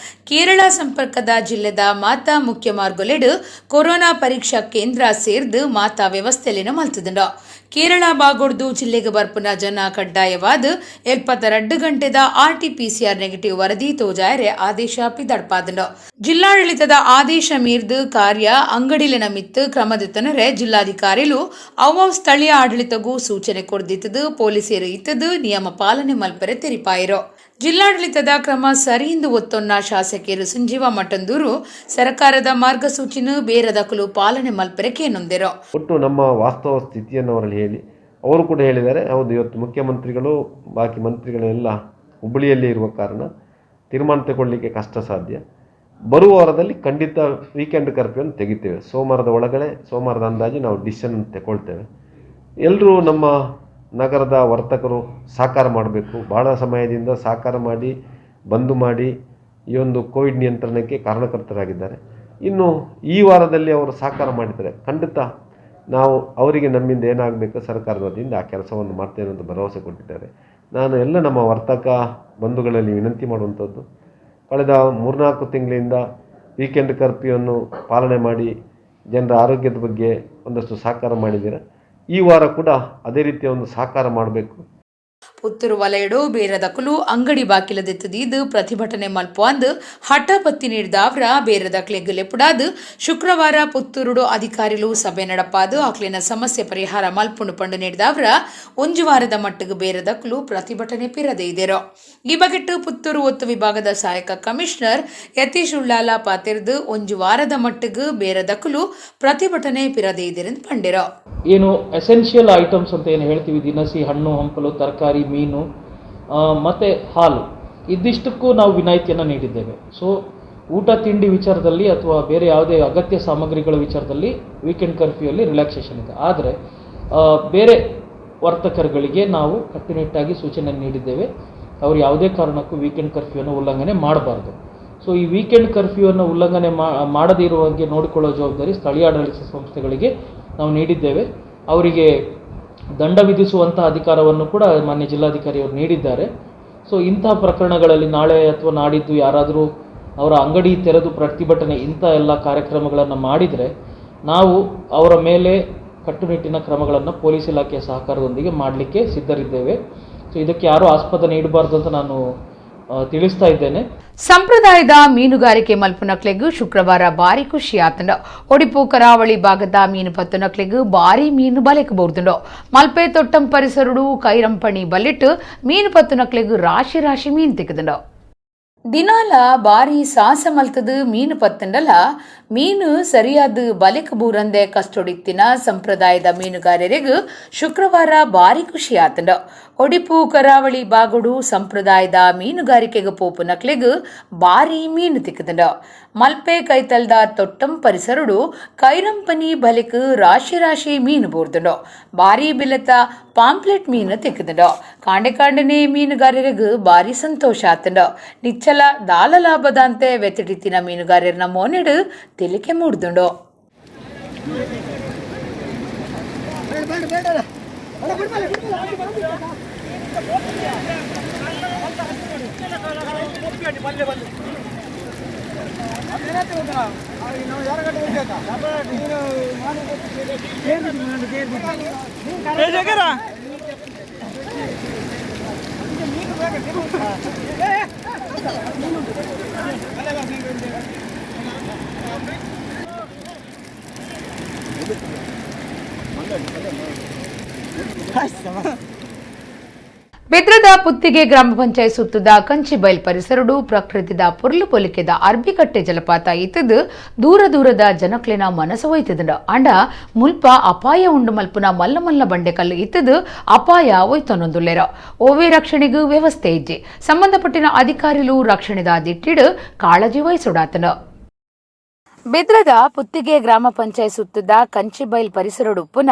[SPEAKER 1] ಕೇರಳ ಸಂಪರ್ಕದ ಜಿಲ್ಲೆದ ಮಾತಾ ಮುಖ್ಯ ಮಾರ್ಗೊಲೆಡು ಕೊರೋನಾ ಪರೀಕ್ಷಾ ಕೇಂದ್ರ ಸೇರ್ದು ಮಾತಾ ವ್ಯವಸ್ಥೆಲಿನ ಮಲ್ತದಂಡು. ಕೇರಳ ಬಾಗೊಡ್ದು ಜಿಲ್ಲೆಗೆ ಬರ್ಪುನ ಜನ ಕಡ್ಡಾಯವಾದ 72 ಗಂಟೆದ ಆರ್ಟಿಪಿಸಿಆರ್ ನೆಗೆಟಿವ್ ವರದಿ ತೋಜಾಯರೆ ಆದೇಶ ಪಿದಡ್ಪಾದಂಡು. ಜಿಲ್ಲಾಡಳಿತದ ಆದೇಶ ಮೀರ್ದು ಕಾರ್ಯ ಅಂಗಡಿಲಿನ ಮಿತ್ತು ಕ್ರಮದಿತ್ತನರೆ ಜಿಲ್ಲಾಧಿಕಾರಿಲು ಅವ ಸ್ಥಳೀಯ ಆಡಳಿತಗೂ ಸೂಚನೆ ಕೊಡ್ದಿತ್ತದು ಪೊಲೀಸರು ಇತ್ತದು ನಿಯಮ ಪಾಲನೆ ಮಲ್ಪರೆ ತೆರಿಪಾಯಿರು. ಜಿಲ್ಲಾಡಳಿತದ ಕ್ರಮ ಸರಿಯಿಂದ ಒತ್ತೊನ್ನ ಶಾಸಕಿಯರು ಸಂಜೀವ ಮಠಂದೂರು ಸರ್ಕಾರದ ಮಾರ್ಗಸೂಚಿನ ಬೇರೆದಕಲು ಪಾಲನೆ ಮಲ್ಪರೆ ಕೇನೊಂದಿರು.
[SPEAKER 6] ಒಟ್ಟು ನಮ್ಮ ವಾಸ್ತವ ಸ್ಥಿತಿಯನ್ನು ಅವರಲ್ಲಿ ಹೇಳಿ ಅವರು ಕೂಡ ಹೇಳಿದ್ದಾರೆ, ಹೌದು ಇವತ್ತು ಮುಖ್ಯಮಂತ್ರಿಗಳು ಬಾಕಿ ಮಂತ್ರಿಗಳೆಲ್ಲ ಹುಬ್ಬಳ್ಳಿಯಲ್ಲಿ ಇರುವ ಕಾರಣ ತೀರ್ಮಾನ ತಗೊಳ್ಳಿಕ್ಕೆ ಕಷ್ಟ ಸಾಧ್ಯ. ಬರುವ ವಾರದಲ್ಲಿ ಖಂಡಿತ ವೀಕೆಂಡ್ ಕರ್ಫ್ಯೂನ್ನು ತೆಗಿತೇವೆ. ಸೋಮವಾರದ ಒಳಗಡೆ, ಸೋಮವಾರದ ಅಂದಾಜು ನಾವು ಡಿಸಿಷನ್ ತಗೊಳ್ತೇವೆ. ಎಲ್ಲರೂ ನಮ್ಮ ನಗರದ ವರ್ತಕರು ಸಹಕಾರ ಮಾಡಬೇಕು. ಭಾಳ ಸಮಯದಿಂದ ಸಹಕಾರ ಮಾಡಿ ಬಂದು ಮಾಡಿ ಈ ಒಂದು ಕೋವಿಡ್ ನಿಯಂತ್ರಣಕ್ಕೆ ಕಾರಣಕರ್ತರಾಗಿದ್ದಾರೆ. ಇನ್ನು ಈ ವಾರದಲ್ಲಿ ಅವರು ಸಹಕಾರ ಮಾಡಿದರೆ ಖಂಡಿತ ನಾವು ಅವರಿಗೆ ನಮ್ಮಿಂದ ಏನಾಗಬೇಕು ಸರ್ಕಾರದ ವತಿಯಿಂದ ಆ ಕೆಲಸವನ್ನು ಮಾಡ್ತೇನೆ ಅಂತ ಭರವಸೆ ಕೊಟ್ಟಿದ್ದಾರೆ. ನಾನು ಎಲ್ಲ ನಮ್ಮ ವರ್ತಕ ಬಂಧುಗಳಲ್ಲಿ ವಿನಂತಿ ಮಾಡುವಂಥದ್ದು, ಕಳೆದ 3-4 ತಿಂಗಳಿಂದ ವೀಕೆಂಡ್ ಕರ್ಫ್ಯೂವನ್ನು ಪಾಲನೆ ಮಾಡಿ ಜನರ ಆರೋಗ್ಯದ ಬಗ್ಗೆ ಒಂದಷ್ಟು ಸಹಕಾರ ಮಾಡಿದ್ದೀರ. ಈ ವಾರ ಕೂಡ ಅದೇ ರೀತಿಯ ಒಂದು ಸಹಕಾರ ಮಾಡಬೇಕು.
[SPEAKER 1] ಪುತ್ತೂರು ವಲಯಡು ಬೇರೆದಕಲು ಅಂಗಡಿ ಬಾಕಿಲದೆತ್ತದೀದು ಪ್ರತಿಭಟನೆ ಮಲ್ಪುವಂದು ಹಠಪತ್ತಿ ನೀಡಿದ ಅವರ ಬೇರೆದಕ್ಲೆಗ್ ಲೆಪುಡಾದು ಶುಕ್ರವಾರ ಪುತ್ತೂರುಡು ಅಧಿಕಾರಿಲು ಸಭೆ ನಡಪಾದು ಆಕ್ಲಿನ ಸಮಸ್ಯೆ ಪರಿಹಾರ ಮಲ್ಪುಂಡು ಪಂಡು ನೀಡಿದ ಅವರ ಒಂಜು ವಾರದ ಮಟ್ಟಿಗೆ ಬೇರೆದಕ್ಲು ಪ್ರತಿಭಟನೆ ಪಿರದೆ ಇದ್ದೇರೋ. ಈ ಬಗೆಟ್ಟು ಪುತ್ತೂರು ಒತ್ತು ವಿಭಾಗದ ಸಹಾಯಕ ಕಮಿಷನರ್ ಯತೀಶ್ ಉಳ್ಳಾಲ ಪಾತಿರ್ದು ಒಂಜು ವಾರದ ಮಟ್ಟಿಗೆ ಬೇರೆದಕ್ಲು ಪ್ರತಿಭಟನೆ ಪಿರದೆ ಇದ್ದೀರೆಂದು ಪಂಡಿರೋ.
[SPEAKER 7] ಏನು ಎಸೆನ್ಷಿಯಲ್ ಐಟಮ್ಸ್ ಅಂತ ಏನು ಹೇಳ್ತೀವಿ, ದಿನಸಿ, ಹಣ್ಣು ಹಂಪಲು, ತರಕಾರಿ, ಮೀನು ಮತ್ತು ಹಾಲು, ಇದಿಷ್ಟಕ್ಕೂ ನಾವು ವಿನಾಯಿತಿಯನ್ನು ನೀಡಿದ್ದೇವೆ. ಸೊ ಊಟ ತಿಂಡಿ ವಿಚಾರದಲ್ಲಿ ಅಥವಾ ಬೇರೆ ಯಾವುದೇ ಅಗತ್ಯ ಸಾಮಗ್ರಿಗಳ ವಿಚಾರದಲ್ಲಿ ವೀಕೆಂಡ್ ಕರ್ಫ್ಯೂಯಲ್ಲಿ ರಿಲ್ಯಾಕ್ಸೇಷನ್ ಇದೆ. ಆದರೆ ಬೇರೆ ವರ್ತಕರುಗಳಿಗೆ ನಾವು ಕಟ್ಟುನಿಟ್ಟಾಗಿ ಸೂಚನೆ ನೀಡಿದ್ದೇವೆ, ಅವರು ಯಾವುದೇ ಕಾರಣಕ್ಕೂ ವೀಕೆಂಡ್ ಕರ್ಫ್ಯೂವನ್ನು ಉಲ್ಲಂಘನೆ ಮಾಡಬಾರ್ದು. ಸೊ ಈ ವೀಕೆಂಡ್ ಕರ್ಫ್ಯೂವನ್ನು ಉಲ್ಲಂಘನೆ ಮಾಡದೇ ಇರುವ ಹಾಗೆ ನೋಡಿಕೊಳ್ಳೋ ಜವಾಬ್ದಾರಿ ಸ್ಥಳೀಯ ಆಡಳಿತ ಸಂಸ್ಥೆಗಳಿಗೆ ನಾವು ನೀಡಿದ್ದೇವೆ. ಅವರಿಗೆ ದಂಡ ವಿಧಿಸುವಂಥ ಅಧಿಕಾರವನ್ನು ಕೂಡ ಮಾನ್ಯ ಜಿಲ್ಲಾಧಿಕಾರಿಯವರು ನೀಡಿದ್ದಾರೆ. ಸೊ ಇಂತಹ ಪ್ರಕರಣಗಳಲ್ಲಿ ನಾಳೆ ಅಥವಾ ನಾಡಿದ್ದು ಯಾರಾದರೂ ಅವರ ಅಂಗಡಿ ತೆರೆದು ಪ್ರತಿಭಟನೆ ಇಂಥ ಎಲ್ಲ ಕಾರ್ಯಕ್ರಮಗಳನ್ನು ಮಾಡಿದರೆ ನಾವು ಅವರ ಮೇಲೆ ಕಟ್ಟುನಿಟ್ಟಿನ ಕ್ರಮಗಳನ್ನು ಪೊಲೀಸ್ ಇಲಾಖೆಯ ಸಹಕಾರದೊಂದಿಗೆ ಮಾಡಲಿಕ್ಕೆ ಸಿದ್ಧರಿದ್ದೇವೆ. ಸೊ ಇದಕ್ಕೆ ಯಾರೂ ಆಸ್ಪದ ನೀಡಬಾರ್ದು ಅಂತ ನಾನು ತಿಳಿಸ್ತಾ ಇದ್ದೇನೆ.
[SPEAKER 1] ಸಂಪ್ರದಾಯದ ಮೀನುಗಾರಿಕೆ ಮಲ್ಪುನಕ್ಲೆಗ್ ಶುಕ್ರವಾರ ಭಾರಿ ಖುಷಿ ಆತಂಡು. ಒಡಿಪು ಕರಾವಳಿ ಭಾಗದ ಮೀನು ಪತ್ತುನಕ್ಲೆಗ್ ಭಾರಿ ಮೀನು ಬಲೆಕ್ ಬೋರ್ದುಂಡು. ಮಲ್ಪೆ ತೊಟ್ಟಂ ಪರಿಸರುಡು ಕೈರಂಪಣಿ ಬಲ್ಲಿಟ್ಟು ಮೀನು ಪತ್ತುನಕ್ಲೆಗ್ ರಾಶಿ ರಾಶಿ ಮೀನು ತೆಗೆದುಂಡು. ದಿನಾಲ ಬಾರಿ ಸಾಹಸ ಮಲ್ತದು ಮೀನು ಪತ್ತಂಡಲ ಮೀನು ಸರಿಯಾದ ಬಲೆಕ್ ಬೂರಂದೆ ಕಷ್ಟೊಡಿತ್ತಿನ ಸಂಪ್ರದಾಯದ ಮೀನುಗಾರರಿಗೂ ಶುಕ್ರವಾರ ಭಾರಿ ಖುಷಿ ಆತಂಡು. ಒಡಿಪು ಕರಾವಳಿ ಬಾಗುಡು ಸಂಪ್ರದಾಯದ ಮೀನುಗಾರಿಕೆಗೆ ಪೋಪುನಕ್ಲೆಗ್ ಭಾರಿ ಮೀನು ತಿಕ್ಕದಂಡು. ಮಲ್ಪೆ ಕೈತಲ್ದ ತೊಟ್ಟಂ ಪರಿಸರುಡು ಕೈರಂಪನಿ ಬಲೆಕ್ ರಾಶಿ ರಾಶಿ ಮೀನು ಬೋರ್ದುಂಡು. ಭಾರಿ ಬಿಲತ ಪಾಂಪ್ಲೆಟ್ ಮೀನು ತಿಕ್ಕದಂಡು. ಕಾಂಡೆ ಕಾಂಡನೆ ಮೀನುಗಾರರಿಗೂ ಭಾರಿ ಸಂತೋಷ ಆತಂಡು. ನಿಚ್ಚಲ ದಾಲ ಲಾಭದಂತೆ ವೆತ್ತಿಡಿತ್ತಿನ ಮೀನುಗಾರರನ್ನ ಮೋನೆಡು ತಿಳಿಕೆ ಮೂಡ್ದುಂಡು. ಬೆದ್ರದ ಪುತ್ತಿಗೆ ಗ್ರಾಮ ಪಂಚಾಯತ್ ಸುತ್ತದ ಕಂಚಿಬೈಲ್ ಪರಿಸರಡು ಪ್ರಕೃತಿದ ಪೊರ್ಲು ಪೊಲಿಕೆದ ಅರ್ಬಿಕಟ್ಟೆ ಜಲಪಾತ ಇತ್ತದು ದೂರ ದೂರದ ಜನಕ್ಲೆನ ಮನಸ್ಸು ಒಯ್ತದಂಡ. ಅಂಡ ಮುಲ್ಪ ಅಪಾಯ ಉಂಡು ಮಲ್ಪುನ ಮಲ್ಲ ಮಲ್ಲ ಬಂಡೆಕಲ್ಲು ಇತ್ತದು ಅಪಾಯ ಒಯ್ತೊನೊಂದುಲ್ಲೆರ. ಓವೇ ರಕ್ಷಣೆಗೂ ವ್ಯವಸ್ಥೆ ಇಜ್ಜಿ. ಸಂಬಂಧಪಟ್ಟಿನ ಅಧಿಕಾರಿಲು ರಕ್ಷಣೆದ ದಿಟ್ಟಿಡು ಕಾಳಜಿ ವಹಿಸುಡಾತನ. ಬೆದ್ರದ ಪುತ್ತಿಗೆ ಗ್ರಾಮ ಪಂಚಾಯತ್ ಸುತ್ತದ ಕಂಚಿಬೈಲ್ ಪರಿಸರಡುಪ್ಪುನ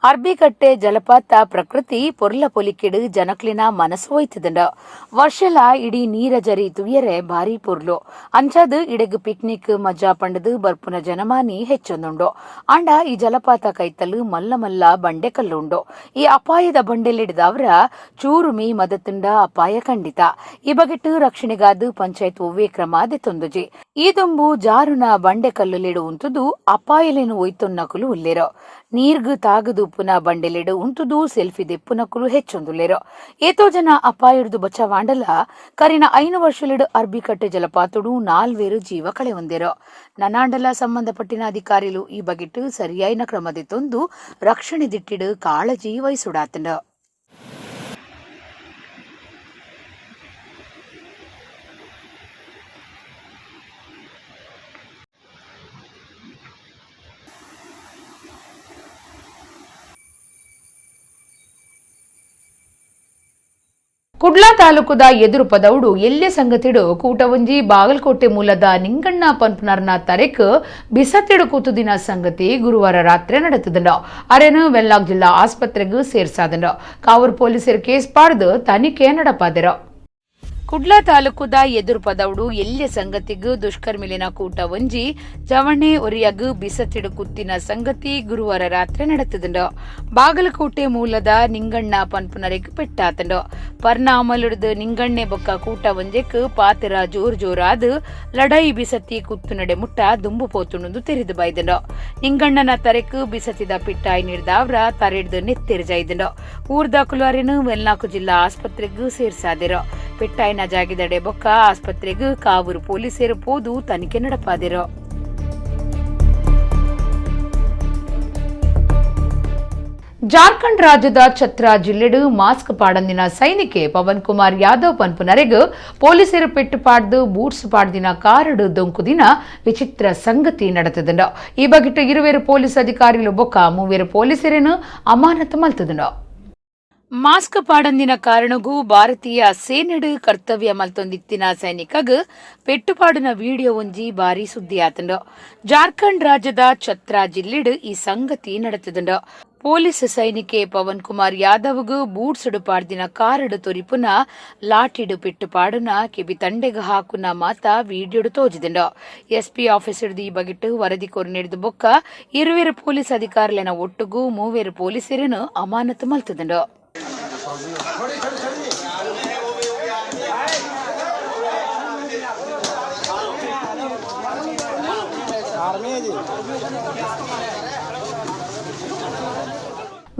[SPEAKER 1] ಅರ್ಬಿಕಟ್ಟೆ ಜಲಪಾತ ಪ್ರಕೃತಿ ಪೊರ್ಲ ಪೊಲಿಕೆಡು ಜನಕ್ಲಿನ ಮನಸ್ಸು ಒಯ್ತದಂಡ. ವರ್ಷಲ ಇಡೀ ನೀರ ಜರಿ ತುಯರೆ ಭಾರಿ ಪೊರ್ಲು. ಅಂಚಾದ್ ಇಡೆಗ್ ಪಿಕ್ನಿಕ್ ಮಜಾ ಪಂಡದು ಬರ್ಪುನ ಜನಮಾನಿ ಹೆಚ್ಚೊಂದುಂಡು. ಆಂಡ ಈ ಜಲಪಾತ ಕೈತಲು ಮಲ್ಲ ಮಲ್ಲ ಬಂಡೆಕಲ್ಲುಂಡು. ಈ ಅಪಾಯದ ಬಂಡೆಲಿಡಿದವರ ಚೂರು ಮೀ ಮದತುಂಡ ಅಪಾಯ ಖಂಡಿತ. ಈ ಬಗೆಟ್ ರಕ್ಷಣೆಗಾದ ಪಂಚಾಯತ್ ಒವ್ವೇ ಕ್ರಮ ದೆತ್ತೊಂದುಜಿ. ಈ ದುಂಬು ಜಾರುನ ಬಂಡೆಕಲ್ಲುಲೆಡು ಉಂತುದು ಅಪಾಯಲೆನು ಒಯ್ತೊನ್ನಕುಲು ಉಲ್ಲೆರೋ. ನೀರ್ಗು ತಾಗದುಪ್ಪುನ ಬಂಡೆಲೆಡು ಉಂತುದು ಸೆಲ್ಫಿ ದೆಪ್ಪುನಕುಲು ಹೆಚ್ಚೊಂದುಲ್ಲೆರೋ. ಏತೋ ಜನ ಅಪಾಯಡ್ದು ಬಚಾವಾಂಡಲ ಕರಿನ 5 ವರ್ಷಲೆಡು ಅರ್ಬಿಕಟ್ಟೆ ಜಲಪಾತಡು 4 ಜೀವ ಕಳೆ ಹೊಂದಿರೋ. ನನಾಂಡಲ ಸಂಬಂಧಪಟ್ಟಿನ ಅಧಿಕಾರಿಲು ಈ ಬಗೆಟ್ ಸರಿಯಾಯಿನ ಕ್ರಮದೆತ್ತೊಂದು ರಕ್ಷಣೆ ದಿಟ್ಟಿಡು ಕಾಳಜಿ ವಹಿಸುಡಾತಂಡ. ಕುಡ್ಲಾ ತಾಲೂಕುದ ಎದುರು ಪದೌಡು ಎಲ್ಲೆ ಸಂಗತಿಡು ಕೂಟವಂಜಿ ಬಾಗಲಕೋಟೆ ಮೂಲದ ನಿಂಗಣ್ಣ ಪನ್ಪುನರ್ನ ತರೆಕ್ ಬಿಸತ್ತಿಡು ಕೂತುದಿನ ಸಂಗತಿ ಗುರುವಾರ ರಾತ್ರಿ ನಡೆತದಂಡ. ಅರೆನು ವೆಲ್ಲಾಗ್ ಜಿಲ್ಲಾ ಆಸ್ಪತ್ರೆಗೂ ಸೇರ್ಸಾದಂಡ. ಕಾವೂರು ಪೊಲೀಸರು ಕೇಸ್ ಪಾಡ್ದು ತನಿಖೆ ನಡಪಾದೆರ. ಕುಡ್ಲಾ ತಾಲೂಕುದ ಎದುರು ಪದೌಡು ಎಲ್ಲೆ ಸಂಗತಿಗೂ ದುಷ್ಕರ್ಮಿಲಿನ ಕೂಟ ಒಂಜಿ ಜವಣೆ ಒರಿಯಗು ಬಿಸತ್ತಿಡು ಕುತ್ತಿನ ಸಂಗತಿ ಗುರುವಾರ ರಾತ್ರಿ ನಡೆತದಂಡ. ಬಾಗಲಕೋಟೆ ಮೂಲದ ನಿಂಗಣ್ಣ ಪನ್ಪುನರೆಗ್ ಪೆಟ್ಟಾತಂಡ. ಪರ್ನ ಅಮಲುಡ್ದು ನಿಂಗಣ್ಣೆ ಬೊಕ್ಕ ಕೂಟ ಒಂಜೆಕ್ ಪಾತೆರ ಜೋರ್ ಜೋರಾದ್ ಲಡಾಯಿ ಬಿಸತ್ತಿ ಕುತ್ತು ನಡೆ ಮುಟ್ಟ ದುಂಬು ಪೋತುಂಡು ತೆರೆದು ಬೈದಂಡ. ನಿಂಗಣ್ಣನ ತರೆಕ್ ಬಿಸತ್ತಿದ ಪಿಟ್ಟಾಯಿ ನೀಡ್ದಾವ್ರ ತರೆಡ್ದು ನೆತ್ತೆರ್ ಜೈದಂಡ. ಊರ್ದ ಕುಲಾರಿನ ವೆಲ್ನಾಕು ಜಿಲ್ಲಾ ಆಸ್ಪತ್ರೆಗೂ ಸೇರ್ಸಾದಿರ. ಪೆಟ್ಟಾಯಿನ ಜಾಗಿದಡೆ ಬೊಕ್ಕ ಆಸ್ಪತ್ರೆಗೆ ಕಾವೂರು ಪೊಲೀಸರು ಪೋದು ತನಿಖೆ ನಡಪಾದಿರು. ಜಾರ್ಖಂಡ್ ರಾಜ್ಯದ ಛತ್ರಾ ಜಿಲ್ಲೆಡು ಮಾಸ್ಕ್ ಪಾಡಂದಿನ ಸೈನಿಕೆ ಪವನ್ ಕುಮಾರ್ ಯಾದವ್ ಪನ್ಪುನರೆಗ್ ಪೊಲೀಸರು ಪೆಟ್ಟು ಪಾಡ್ದು ಬೂಟ್ಸ್ ಪಾಡ್ದಿನ ಕಾರಡು ದೊಂಕುದಿನ ವಿಚಿತ್ರ ಸಂಗತಿ ನಡೆತದಂಡ. ಈ ಬಗೆಟ್ 2 ಪೊಲೀಸ್ ಅಧಿಕಾರಿಲು ಬೊಕ್ಕ 3 ಪೊಲೀಸರನ್ನು ಅಮಾನತು ಮಲ್ತದಂಡ. ಮಾಸ್ಕ್ ಪಾಡಂದಿನ ಕಾರಣಗೂ ಭಾರತೀಯ ಸೇನೆಡು ಕರ್ತವ್ಯ ಮಲ್ತೊಂದಿತ್ತಿನ ಸೈನಿಕಗ್ ಪೆಟ್ಟುಪಾಡಿನ ವಿಡಿಯೋ ಒಂಜಿ ಭಾರಿ ಸುದ್ದಿ ಆತಂಡ. ಜಾರ್ಖಂಡ್ ರಾಜ್ಯದ ಛತ್ರಾ ಜಿಲ್ಲೆಡು ಈ ಸಂಗತಿ ನಡೆತದಂಡ. ಪೊಲೀಸ್ ಸೈನಿಕೆ ಪವನ್ ಕುಮಾರ್ ಯಾದವ್ಗ್ ಬೂಟ್ಸ್ಡು ಪಾಡ್ದಿನ ಕಾರಡು ತೊರಿಪುನ ಲಾಠಿಡು ಪೆಟ್ಟು ಪಾಡುನ ಕೆಬಿ ತಂಡೆಗ್ ಹಾಕುನ ಮಾತ ವಿಡಿಯೋಡು ತೋಜಿದಂಡ. ಎಸ್ಪಿ ಆಫೀಸರ್ದು ಈ ಬಗೆಟ್ ವರದಿ ಕೋರಿ ನೀಡಿದ ಬೊಕ್ಕ 2 ಪೊಲೀಸ್ ಅಧಿಕಾರಿಲೆನ ಒಟ್ಟುಗೂ 3 ಪೊಲೀಸರನ್ನು ಅಮಾನತು ಮಲ್ತದಂಡ.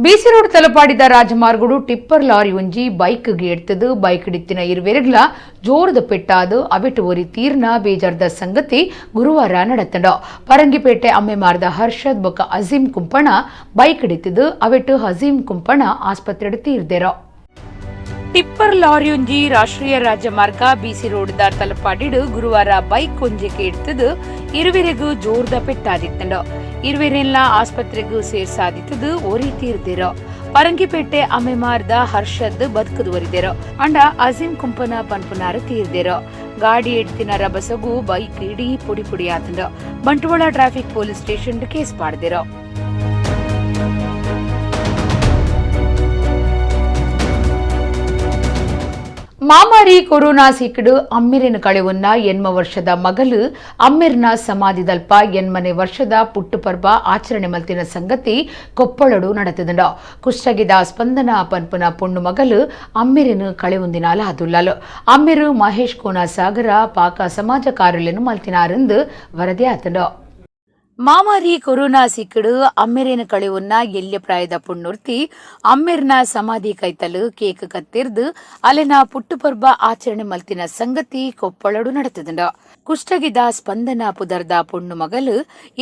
[SPEAKER 1] ಬಿಸಿ ರೋಡ್ ತಲಪಾಡಿದ ರಾಜಮಾರ್ಗಡು ಟಿಪ್ಪರ್ ಲಾರಿ ಒಂಜಿ ಬೈಕ್ ಎಡ್ತದು ಬೈಕ್ ಡಿತ್ತಿನ ಇರುವೆರ್ಗ್ಲ ಜೋರದ ಪೆಟ್ಟಾದು ಅವೆಟು ಒರಿ ತೀರ್ನ ಬೇಜಾರ್ದ ಸಂಗತಿ ಗುರುವಾರ ನಡೆತಂಡ. ಪರಂಗಿಪೇಟೆ ಅಮ್ಮೆಮಾರ್ದ ಹರ್ಷದ್ ಬೊಕ್ಕ ಅಜೀಂ ಕುಂಪಣ ಬೈಕ್ ಡಿತ್ತಿದು ಅವೆಟು ಅಜೀಂ ಕುಂಪಣ ಆಸ್ಪತ್ರೆ ತೀರ್ದೆರೋ. ಟಿಪ್ಪರ್ ಲಾರಿಯೊಂಜಿ ರಾಷ್ಟ್ರೀಯ ರಾಜಮಾರ್ಗ ಬಿಸಿ ರೋಡ್ the ತಲಪಾಡಿಡು ಗುರುವಾರ ಬೈಕ್ ಒಂಜಿಗೆ ಇಡ್ತದು ಇರುವೆರೆಗೂ ಜೋರ್ದ ಪೆಟ್ಟಾದಿತ್ತಂಡ. ಇರುವೆರೆಲ್ಲ ಆಸ್ಪತ್ರೆಗೂ ಸೇರ್ಸಾದಿತ್ತದು ಒರಿ ತೀರ್ದಿರೋ. ಪರಂಗಿಪೇಟೆ ಅಮೆಮಾರ್ದ ಹರ್ಷದ್ ಬದುಕದು ಒರಿದೆರೋ. ಅಂಡ ಅಜೀಂ ಕುಂಪನ ಪನ್ಪುನಾರು ತೀರ್ದಿರೋ. ಗಾಡಿ ಎಡ್ತಿನ ರಬಸಗು ಬೈಕ್ ಇಡೀ ಪುಡಿ ಪುಡಿ ಆತಂಡ. Bantwal traffic police station case ಪಾಡ್ದಿರೋ. ಮಾಮಾರಿ corona ಸೀಕಡು ಅಮ್ಮಿರಿನ ಕಳೆವನ್ನ 8 ವರ್ಷದ ಮಗಲು ಅಮ್ಮಿರ್ನ ಸಮಾಧಿದಲ್ಪ 8ನೇ ವರ್ಷದ ಪುಟ್ಟು ಪರ್ಬ ಆಚರಣೆ ಮಲ್ತಿನ ಸಂಗತಿ ಕೊಪ್ಪಳಡು ನಡೆತದಂಡ. ಕುಷ್ಟಗಿದ ಸ್ಪಂದನ ಪನ್ಪುನ ಪೊಣ್ಣು ಮಗಲು ಅಮ್ಮಿರಿನ ಕಳೆವೊಂದಿನಾಲ ಅದುಲ್ಲಲು ಅಮ್ಮಿರು ಮಹೇಶ್ ಕೋನ ಸಾಗರ ಪಾಕ ಸಮಾಜ ಕಾರ್ಯಲೆನು ಮಲ್ತಿನಾರೆಂದು ವರದಿ ಆತಂಡ. ಮಾಮಾರಿ ಕೊರೋನಾ ಸಿಕ್ಕಡು ಅಮ್ಮೆರೇನ ಕಳೆವುನ್ನ ಎಲ್ಯ ಪ್ರಾಯದ ಪುಣ್ಣುರ್ತಿ ಅಮ್ಮೆರ್ನ ಸಮಾಧಿ ಕೈತಲು ಕೇಕ್ ಕತ್ತಿರ್ದು ಅಲೆನ ಪುಟ್ಟು ಪರ್ಬ ಆಚರಣೆ ಮಲ್ತಿನ ಸಂಗತಿ ಕೊಪ್ಪಳಡು ನಡೆತದಂಡ. ಕುಷ್ಟಗಿದ ಸ್ಪಂದನ ಪುದರ್ದ ಪೊಣ್ಣು ಮಗಲು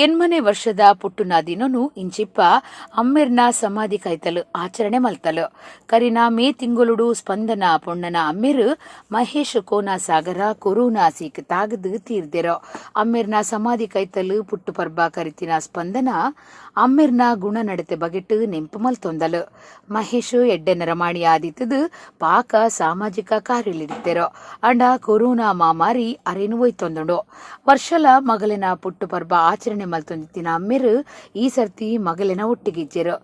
[SPEAKER 1] ಎನ್ಮನೆ ವರ್ಷದ ಪುಟ್ಟುನ ದಿನನು ಇಂಚಿಪ್ಪ ಅಮ್ಮೆರ್ನ ಸಮಾಧಿ ಕೈತಲು ಆಚರಣೆ ಮಲ್ತಲು. ಕರಿನ ಮೇ ತಿಂಗೊಲುಡು ಸ್ಪಂದನ ಪೊಣ್ಣನ ಅಮ್ಮೆರು ಮಹೇಶ್ ಕೋನ ಸಾಗರ ಕೊರೋನಾ ಸೀಕ್ ತಾಗದು ತೀರ್ದೆರೋ. ಅಮ್ಮೆರ್ನ ಸಮಾಧಿ ಕೈತಲು ಪುಟ್ಟು ಪರ್ಬ ಕರಿತಿನ ಸ್ಪಂದನ ಅಮ್ಮೆರ್ನ ಗುಣ ನಡತೆ ಬಗೆಟ್ಟು ನೆಂಪು ಮಲ್ತೊಂದಲು. ಮಹೇಶ್ ಎಡ್ಡೆನ ರಮಾಣಿ ಆದಿತ್ತದು ಪಾಕ ಸಾಮಾಜಿಕ ಕಾರ್ಯಲಿಡ್ತೆರೋ. ಅಂಡ ಕೊರೋನಾ ಮಾಮಾರಿ ಅರೇನು ಒಯ್ತೊಂದುಂಡು. ವರ್ಷಲ ಮಗಲಿನ ಪುಟ್ಟು ಪರ್ಬ ಆಚರಣೆ ಮಲ್ತೊಂದಿತ್ತಿನ ಅಮ್ಮೆರು ಈ ಸರ್ತಿ ಮಗಲಿನ ಒಟ್ಟಿಗಿಜ್ಜೆರು.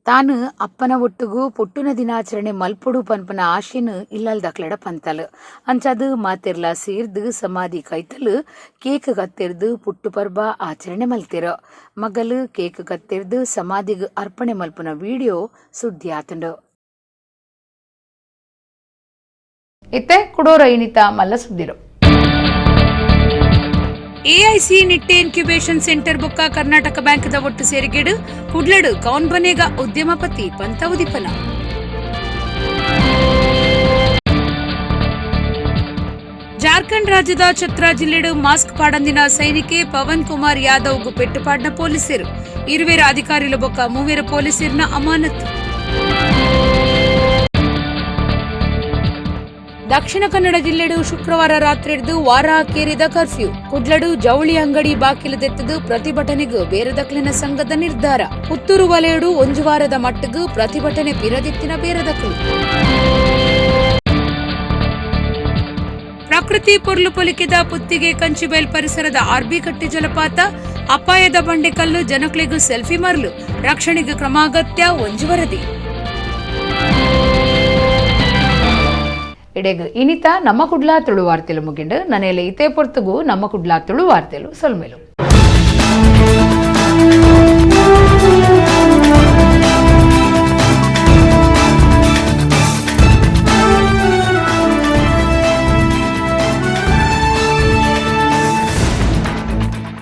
[SPEAKER 1] ತಾನು ಅಪ್ಪನ ಒಟ್ಟುಗು ಪುಟ್ಟುನ ದಿನಾಚರಣೆ ಮಲ್ಪುಡು ಪನ್ಪನ ಆಶೆನು ಇಲ್ಲಲ್ದಕ್ಲೆಡ ಪಂತಲು. ಅಂಚಾದು ಮಾತೆರ್ಲ ಸೇರ್ದು ಸಮಾಧಿ ಕೈತಲು ಕೇಕ್ ಕತ್ತೆರ್ದು ಪುಟ್ಟು ಪರ್ಬ ಆಚರಣೆ ಮಲ್ತಿರು. ಮಗಲು ಕೇಕ್ ಕತ್ತೆರ್ದು ಸಮಾಧಿಗ್ ಅರ್ಪಣೆ ಮಲ್ಪುನ ವಿಡಿಯೋ ಸುದ್ದಿ ಆತುಂಡು. ಇತ್ತೆ ಕುಡೋರ ಇನಿತ ಮಲ್ಲ ಸುದ್ದಿರು. ಎಐಸಿ ನಿಟ್ಟೆ ಇನ್ಕ್ಯುಬೇಷನ್ ಸೆಂಟರ್ ಬೊಕ್ಕ ಕರ್ನಾಟಕ ಬ್ಯಾಂಕ್ದ ಒಟ್ಟು ಸೇರಿಗೆಡು ಕುಡ್ಲಡು ಕೌನ್ ಬನೇಗ ಉದ್ಯಮಪತಿ ಪಂತ ಉದಿಪನ. ಜಾರ್ಖಂಡ್ ರಾಜ್ಯದ ಛತ್ರಾ ಜಿಲ್ಲೆಡು ಮಾಸ್ಕ್ ಪಾಡಂದಿನ ಸೈನಿಕೆ ಪವನ್ ಕುಮಾರ್ ಯಾದವ್ಗೂ ಪೆಟ್ಟುಪಾಡಿನ ಪೊಲೀಸರು. ಇರುವೇರ ಅಧಿಕಾರಿಲು ಬೊಕ್ಕ ಮೂವೇರ ಪೊಲೀಸರಿನ ಅಮಾನತು. ದಕ್ಷಿಣ ಕನ್ನಡ ಜಿಲ್ಲೆಡು ಶುಕ್ರವಾರ ರಾತ್ರಿಡ್ದು ವಾರ ಕೇರಿದ ಕರ್ಫ್ಯೂ. ಕುಡ್ಲಡು ಜವಳಿ ಅಂಗಡಿ ಬಾಕಿಲು ದೆತ್ತದು ಪ್ರತಿಭಟನೆಗೂ ಬೇರದಕ್ಲಿನ ಸಂಘದ ನಿರ್ಧಾರ. ಪುತ್ತೂರು ವಲಯಡು ಒಂಜು ವಾರದ ಮಟ್ಟಿಗೂ ಪ್ರತಿಭಟನೆ ಪಿರದಿತ್ತಿನ ಬೇರದಕ್ಲು. ಪ್ರಕೃತಿ ಪೊರ್ಲು ಪೊಲಿಕೆದ ಪುತ್ತಿಗೆ ಕಂಚಿಬೈಲ್ ಪರಿಸರದ ಆರ್ಬಿಕಟ್ಟೆ ಜಲಪಾತ ಅಪಾಯದ ಬಂಡೆಕಲ್ಲು ಜನಕ್ಲೆಗೂ ಸೆಲ್ಫಿ ಮರಲು ರಕ್ಷಣೆಗೆ ಕ್ರಮ ಅಗತ್ಯ ಒಂಜು ವರದಿ. ಇಡೆಗ್ ಇನಿತ ನಮ್ಮ ಕುಡ್ಲಾ ತುಳು ವಾರ್ತೆಲು ಮುಗಿಂಡು. ನನೇಲೆ ಇತೇ ಪೊರ್ತುಗು ನಮ್ಮ ಕುಡ್ಲಾ ತುಳು ವಾರ್ತೆಲು ಸೊಲ್ಮೆಲು.